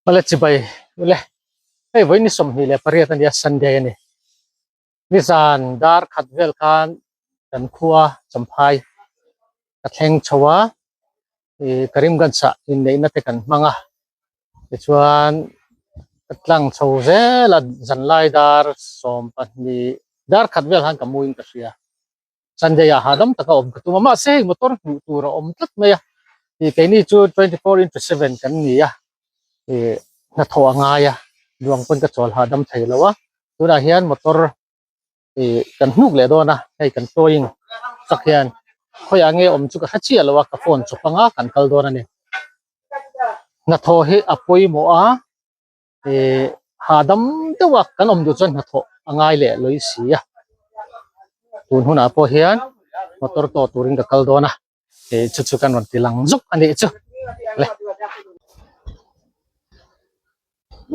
Awle chibai ule hei vawi ni 28 a nia Sunday a ni nizan dar khat vel khan kan khua Champhai ka thleng chho a ih Karimganj ah inneihna te kan hmang a tichuan ka tlang chho zel a zanlai dar 12 dar khat vel khan ka mu in ka hria. Sunday ah hahdam taka awm ka tum a mahse hei motor hmuh tur a awm tlat mai a ih keini chu 24/7 kan ni a ih hnathawh a ngai a luang pawn ka chawl hahdam thei lo a tunah hian motor ih kan hnuk leh dawn a hei kan towing tak hian khawiah nge awm chu ka hre chiah lo a ka phone chawp anga kan kal dawn a ni hnathawh hi a pawimawh a. Ih hahdam deuh a kan awm duh chuan hnathawh a ngai leh lawi si a tun hunah pawh hian motor tawh turin ka kal dawn a ih chu chu kan rawn ti lang zuk a nih chu le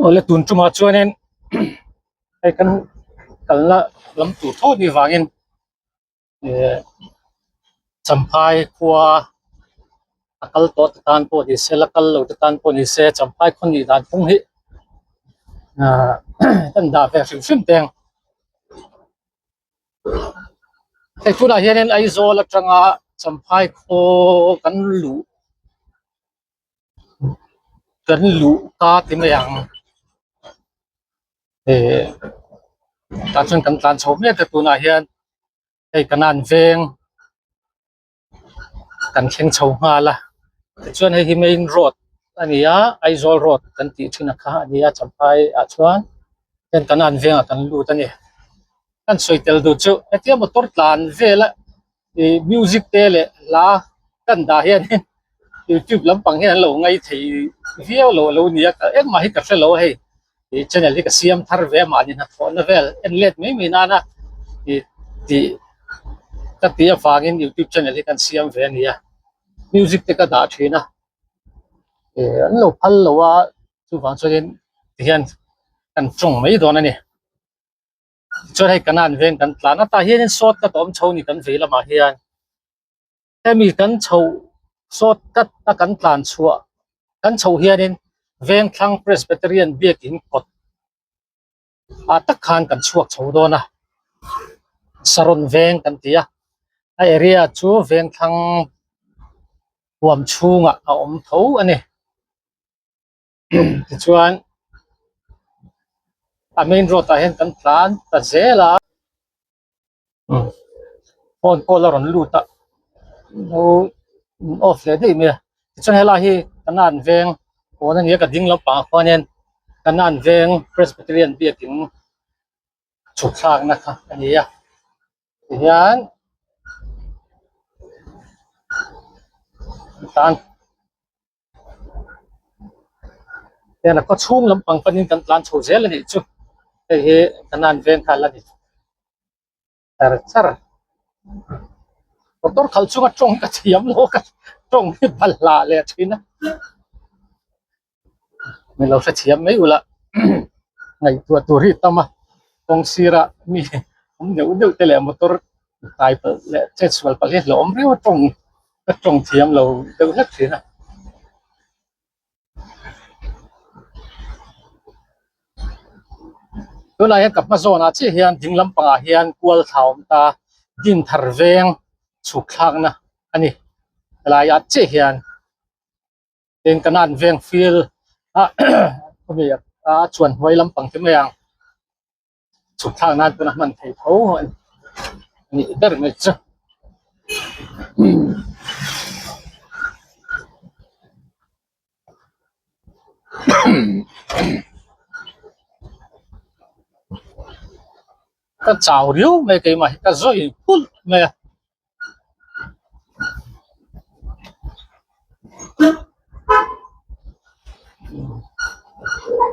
awle tun tumah chuanin hei kan kalna lam tur tho ni vangin. Ehh Champhai khua a kal tawh te tan pawh ni se la kal lo te tan pawh ni se Champhai khaw nih dan phung hi ahh kan dah ve hrim hrim teng hei tunah hianin Aizawl atanga Champhai khaw kan luh kan luh ta ti mai ang ehh tah chuan kan tlan chho mek a tunah hian hei kanan veng kan thleng chho nghal a tichuan hei hi main road a ni a Aizawl road kan tih thin a kha a ni a Champhai ah chuan heng kanan vengah kan lut a ni kan sawi tel duh chu hetia motor tlan vel a ih music te leh hla kan dah hianin youtube lampang hian an lo ngai thei viau lo a lo ni a engmah hi ka hre lo a hei ih channel hi ka siam thar ve a mahni hnathawhna vel en let mai mai nana ih tih ka tih avangin youtube channel hi kan siam ve a ni a music te ka dah thin a ih an lo phal lo a chuvang chuanin tihian kan tawng mai dawn a ni. Chuan hei kanan veng kan tlan a tah hianin sawt cut a awm chho ni kan vei lamah hian hemi kan chhoh sawt cut a kan tlan chhuah kan chhoh hianin Vengthlang Presbyterian biakin kawt ah tak khan kan chhuak chho dawn a Saron veng kan ti a a area chu Vengthlang huam chhungah a awm tho a ni. Tichuan a main road ah hian kan tlan ta zel a phone call a rawn lut a lo off leh daih mai a tichuan helai hi kanan veng pawn a ni a ka ding lampangah khuanin kanan veng presbyterian biakin chhuk thlakna kha a ni a tihian tan. Hian a khaw chhung lampang panin kan tlan chho zel a nih chu hei hi kanan veng kha a la ni char char motor khalh chunga tawng ka thiam lo ka tawng hi balhla leh thin a min lo hrethiam mai ula ngaihtuah tur hi tam a kawng sirah mi awm deuh deuh te leh motor tai palh leh chetsual palh hi hlauhawm riau a tawng ka tawng thiam lo deuh hlek thin a. Tunah hian ka hma zawnah chiah hian ding lampangah hian kual thla a awm ta Dinthar veng chhuk thlakna a ni helaiah chiah hian tin kanan veng field a khawmi a chuan hnuai lampang te mai ang. Chhuk thlak nan pawn a hman thei tho a nih ber mai chu. Ka chau riau mai keimah hi ka zawi phulh mai a.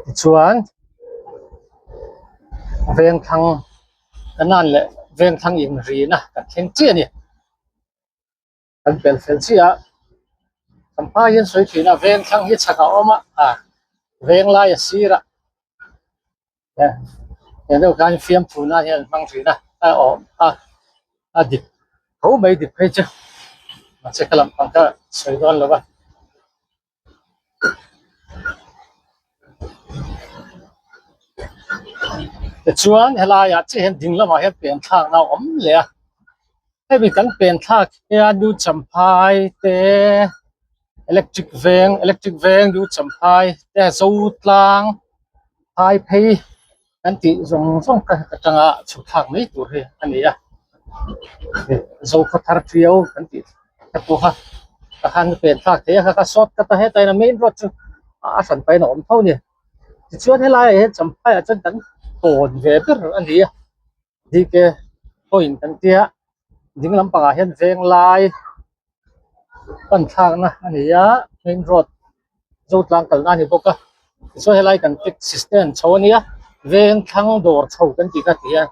Tichuan vengthlang kanan leh vengthlang inrina kan thleng chiah a ni kan pel fel chiah a kan hma hian sawi thin a vengthlang hi chhak a awm a ah venglai a sir a. He deuh khan fiamthu nan hian an hmang thin a a awm a a dik tho mai dik phei chu mahse ka lampang kha sawi dawn lo va. Tichuan helaiah chiah hian ding lamah hian pen thlakna a awm leh a, hemi kan pen thlak hian New Champhai te electric veng electric veng New Champhai te Zotlang Phaiphei kan tih zawng zawng kha atanga chhuk thlak mai tur hi a ni a, Zokhawthar Tiau kan tih te pawh kha tah khan pen thlak thei a kha kha shortcut a hetah hian a main road chu a hran pahin a awm tho a ni. Tichuan helaiah hian Champhaiah chuan kan tawn ve ber a ni a D K point kan tia ding lampangah hian veng lai pan thlakna a ni a main road Zotlang kalna a ni bawk a tichuan helai kan taxi stand chho a nia veng thlang dawr chho kan tih kha ti hian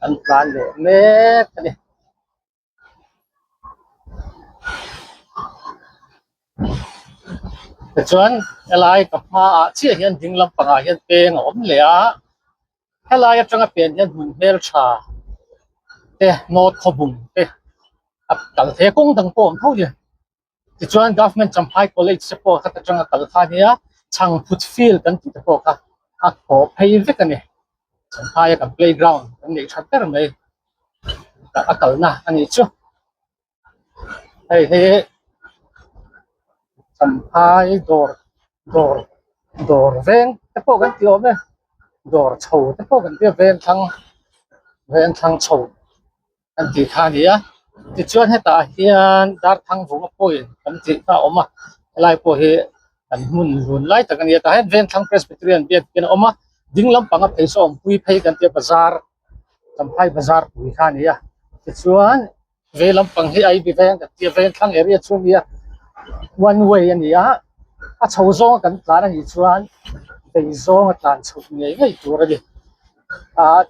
an tlan leh mek a ni. Tichuan helai ka hmaah chiah hian ding lampangah hian peng a awm leh a helai atanga pen hian hmun hmeltha te nawt khawbung te a kal thei a kawng dang pawh a awm tho a ni. Tichuan Government Champhai College te pawh khat atanga kal kha a nia, Chhangphut Field kan tih te pawh kha a thaw phei vek a ni. Champhaia kan playground kan neih that ber mai a kalna a nih chu. Hei hi Champhai dawr dawr dawr veng te pawh kan ti awm e, dawr chho te pawh kan ti a veng thlang veng thlang chho. An tih kha a ni a tichuan hetah hian darthang vunga point kan tih kha a awm a helai pawh hi kan hmun lun lai tak a ni a tah hian Vengthlang Presbyterian biak in a awm a ding lampanga phei saw awmpui phei kan tia bazar Champhai bazar pui kha a ni a tichuan vei lampang hi Aibi veng kan tia Vengthlang area chu a ni a one way a ni a a chho zawnga kan tlan a nih chuan vei zawnga tlan chhoh ngei ngei tur a ni ah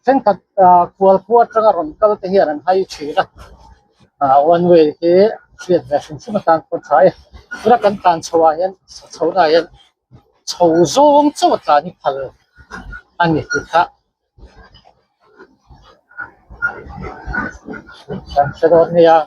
thenkhat ah kual khua atanga rawn kal te hian an hai thin a ah one way hi hriat ve hrim hrim atan pawh a tha e tuna kan tlan chho ah hian chho na ah hian chho zawng chauh a tlan hi phal a ni tih kha kan hre dawn nia.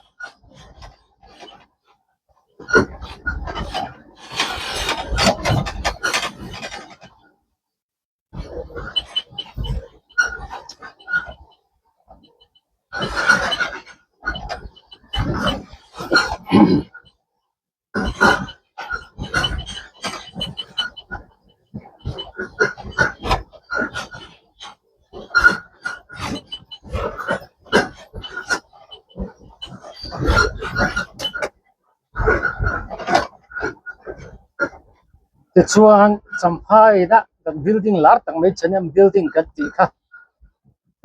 Tichuan Champhai-na kan building lar tak mai Chennai building kan tih kha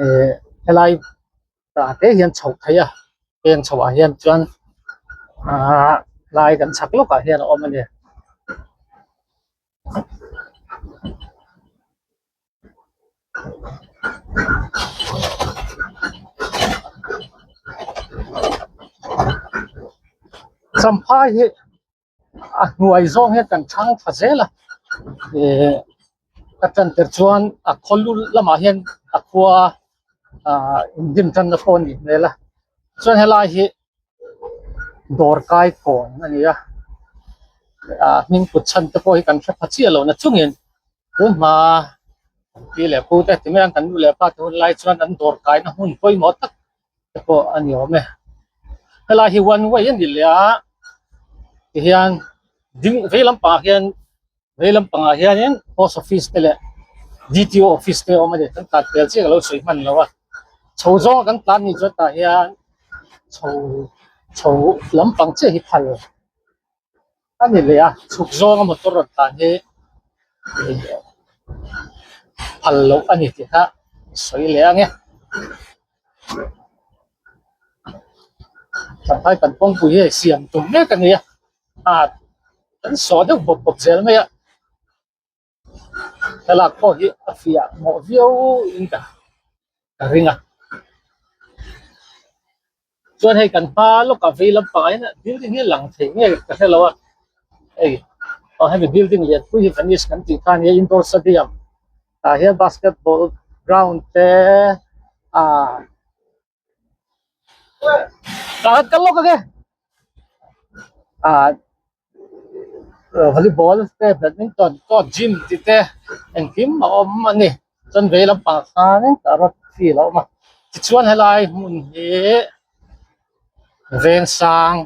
eh helai tah te hian chhoh theih a peng chhoh ah hian chuan ahh lai kan chhak lawkah hian a awm a ni. Champhai hi a hnuai zawng hian kan chhang thla zel a ihh ka tan tir chuan a khaw lu lamah hian a khua ahh indim tanna pawh a nih hmel a chuan helai hi dawr kai kawn a ni a ah hming kut chhan te pawh hi kan hre pha chiah lo na chungin tun hma pi leh pu te ti mai ang kan nu leh pa te hun lai chuan an dawr kaina hmun pawimawh tak te pawh a ni awm e helai hi one way a ni leh a tihian ding vei lampangah hian vei lampangah hianin post office te leh D T O office te a awm a ni kan tlan pel chiah ka lo sawi hman lo a chho zawnga kan tlan ni chuan tah hian chho chho lampang chiah hi phal a ni leh a chhuk zawnga motor rawn tlan hi phal loh a ni tih kha sawi leh ang e. Champhai kan kawngpui hi hei siam tum mek a ni a ah kan saw deuh bawp bawp zel mai a thlalak pawh hi a fiah mawh viau in ka ka ring a chuan hei kan hma lawkah vei lampangah hian building hi a lang thei nge ka hre lo a hei aw hemi building lian pui hi vanish kan tih kha a nia indoor stadium tah hian basketball ground te ah tah kal lawk ang e ah volleyball te badminton court gym tih te engkim a awm a ni. Chuan vei lampang khanin carrot field a awm a tichuan helai hmun hi vengsang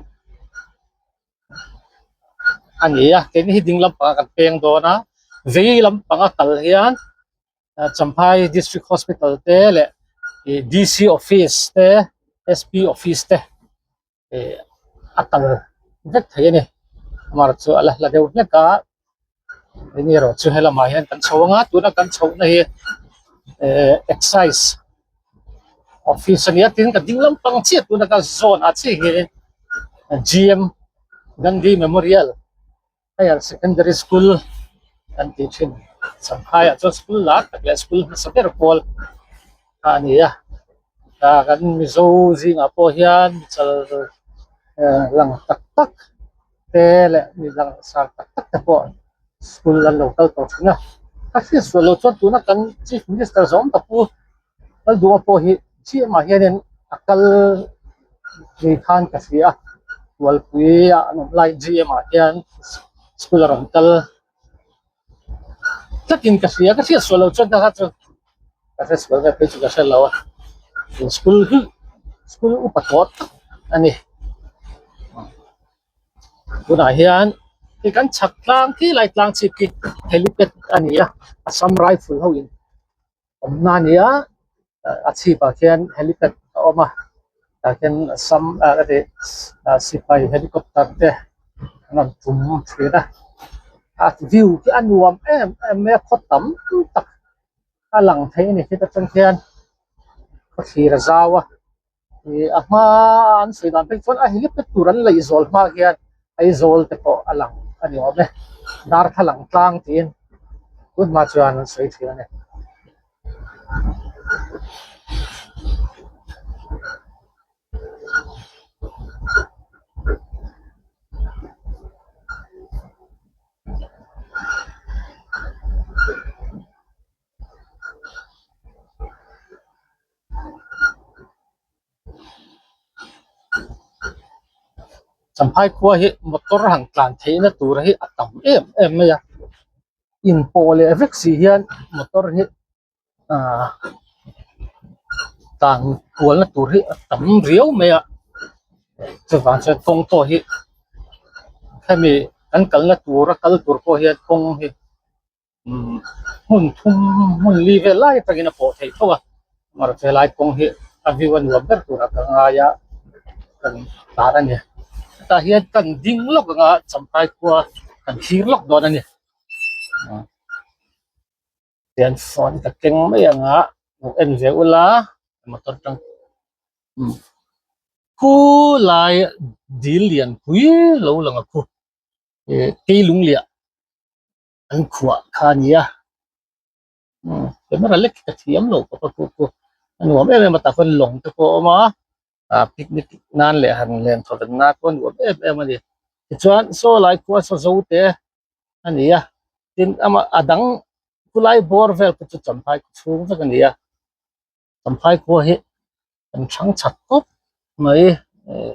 a ni a keini hi ding lampangah kan peng dawn a vei lampanga kal hian Champhai District Hospital te leh ih D_C office te S_P office te ih a kal vek thei a ni amaherawhchu chu a la hla deuh hlek a eng erawh chu helamah hian kan chho anga tuna kan chhohna hi eh excise office a nia tin ka ding lampang chiah tuna ka zawn ah chiah hian G_M Gandhi Memorial Higher Secondary School kan tih thin Champhai ah chuan school lar tak leh school hmasa ber pawl kha a ni a ah kan Mizo zingah pawh hian michal eh lang tak tak te leh mi lang sar tak tak te pawh school an lo kal tawh thin a ka hriat sual loh chuan tuna kan Chief Minister zawng tak pu Lalduha pawh hi chiahmah hianin a kal ni khan ka hria a Tualpui ah an awm lai G_M ah hian school a rawn kal tlatin ka hria ka hriat sual loh chuan kha chu ka hre sual vel phei chu ka hre lo a school hi school upa tawh tak a ni tunah hian hei kan chhak tlang khi lai tlang chhip khi helipad a ni a Assam rifle ho in. Awmna a ni a a chhip ah khian helipad a awm a tah khian sam ah ka tih ah sipai helicopter te an rawn tum thin a a view khi a nuam em em mai a khaw tam tak a lang thei a ni khita tang khian khawthlir a zau a ih a hma an sawi dan phei chuan a helipad tur an laih zawl hma hian Aizawl te pawh a lang a ni awm e darthlalang tlang tiin tun hma chuan an sawi thin a ni. Champhai khua hi motor han tlan theihna tur hi a tam em em mai a inpawh leh vek si hian motor hi ahh tlan kualna tur hi a tam riau mai a chuvang chuan kawng pawh hi hemi kan kalna tura kal tur pawh hian kawng hi. Umm hmun thum hmun li vel lai atangin a pawh theih tho a amaherawhchu helai kawng hi a view a nuam ber turah ka ngai a kan tar a ni hetah hian kan ding lawk anga champhai khua kan thlir lawk dawn a ni tian phone ka keng mai anga lo en ve ula motor tang umm khu lai dil lian pui lo lang a khu eh keilungliah. An khuah kha a ni a umm camera lek ka thiam lo khawp a khu khu a nuam em em a tah khuan lawng te pawh a awm a ah picnic nan leh han len thaw ven nan pawh a nuam em em a ni tichuan saw lai khua saw zo te a ni a tin amah a dang khulai bawr vel te chu champhai chhung vek a ni a champhai khua hi kan thang chak khawp mai eh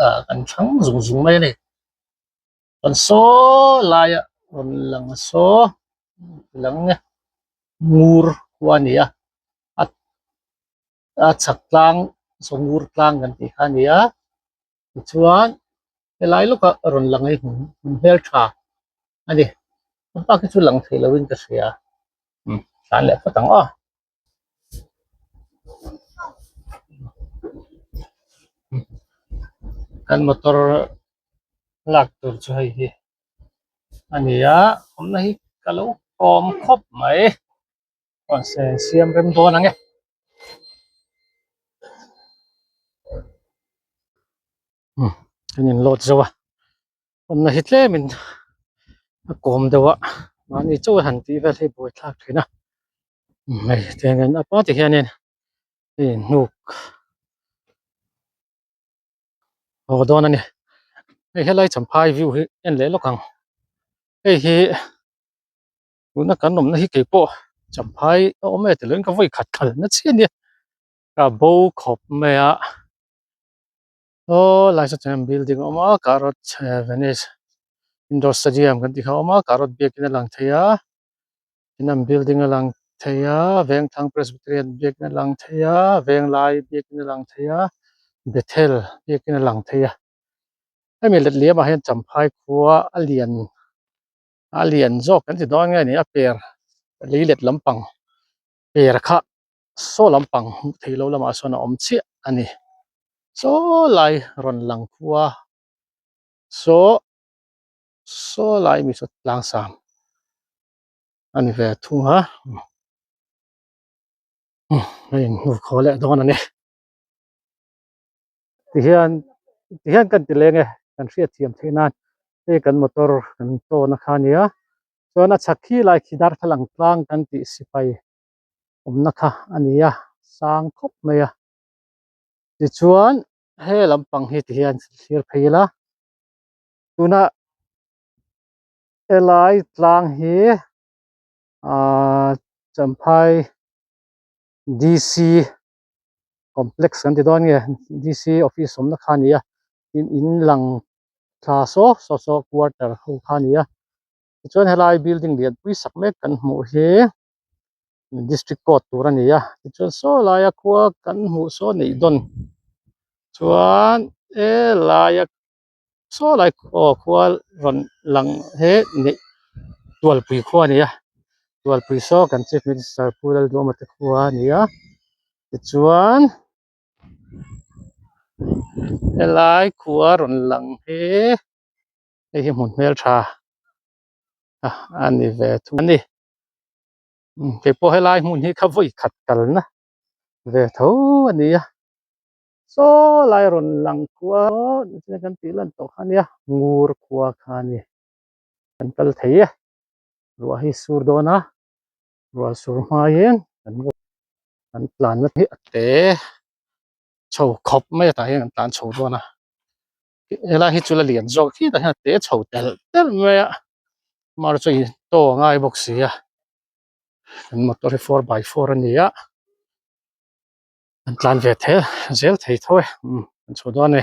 ah kan thang zung zung mai a ni. Chuan saw laia rawn lang saw lang ngur khua a ni a a chhak tlang saw ngur tlang kan tih kha a ni a tichuan helai lawkah rawn lang hi hmun hmeltha a ni a bak hi chu lang thei lovin ka hria umm tlan leh phawt ang aw. Kan motor lak tur chu hei hi a ni a awmna hi ka lo kawm khawp mai mahse siam rem dawn ang e. Kan in load zo a awmna hi tlemin a kawm deuh a mahni chaw han tih vel hi buaithlak thin a hei tiangin a pa ti hianin hei hnuk haw dawn a ni hei helai champhai view hi en leh lawk ang hei hi tuna kan awmna hi keipawh champhai a awm e tiloin ka vawi khat khalna chiah a nia ka bo khawp mai a. Aw lai saw chuan building a awm a carrot venice indoor stadium kan tih kha a awm a carrot biakin a lang thei a tin an building a lang thei a Vengthlang Presbyterian biakin a lang thei a Venglai biakin a lang thei a Bethel biakin a lang thei a hemi letliam ah hian Champhai khua a lian a lian zawk kan ti dawn nge ni a per lei let lampang per kha saw lampang hmuh theih loh lamah sawn a awm chiah a ni saw lai rawn lang khua saw saw lai mi saw tlang sang a ni ve thung a a inhnu khaw leh dawn a ni tihian tihian kan ti leng e kan hriatthiam theih nan hei kan motor kan tawn a kha a nia chuan a chhak khi lai khi darthlalang tlang kan tih sipai awmna kha a ni a sang khawp mai a tichuan he lampang hi tihian thlir phei ila tuna helai tlang hi ahh Champhai D_C complex kan ti dawn nge D_C office awmna kha a ni a tin in lang thla saw saw saw quarter ho kha a ni a tichuan helai building lianpui sak mek kan hmuh hi district court tur a ni a tichuan saw laia khua kan hmuh saw neih dawn chuan helaia saw lai aw khua rawn lang he neih tualpui khua a ni a tualpui saw kan chief minister pu Lalduhawma te khua a ni a tichuan helai khua rawn lang hi hei hi hmun hmeltha a ni ve thung a ni. Kei pawh helai hmun hi kha vawi khat kalna ve tho a ni a saw lai rawn lang khua nichina kan tih lan tawh kha a nia ngur khua kha a ni kan kal thei e ruah hi sur dawn a ruah sur hmain kan kan tlanna hi a te chho khawp mai a tah hian kan tlan chho dawn a helai hi chu la lian zawk hi tah hian a te chho telh telh mai a mar chu in taw a ngai bawk si a kan motor hi 4x4 a ni a an tlan ve thei zel thei tho e umm kan chho dawn a ni.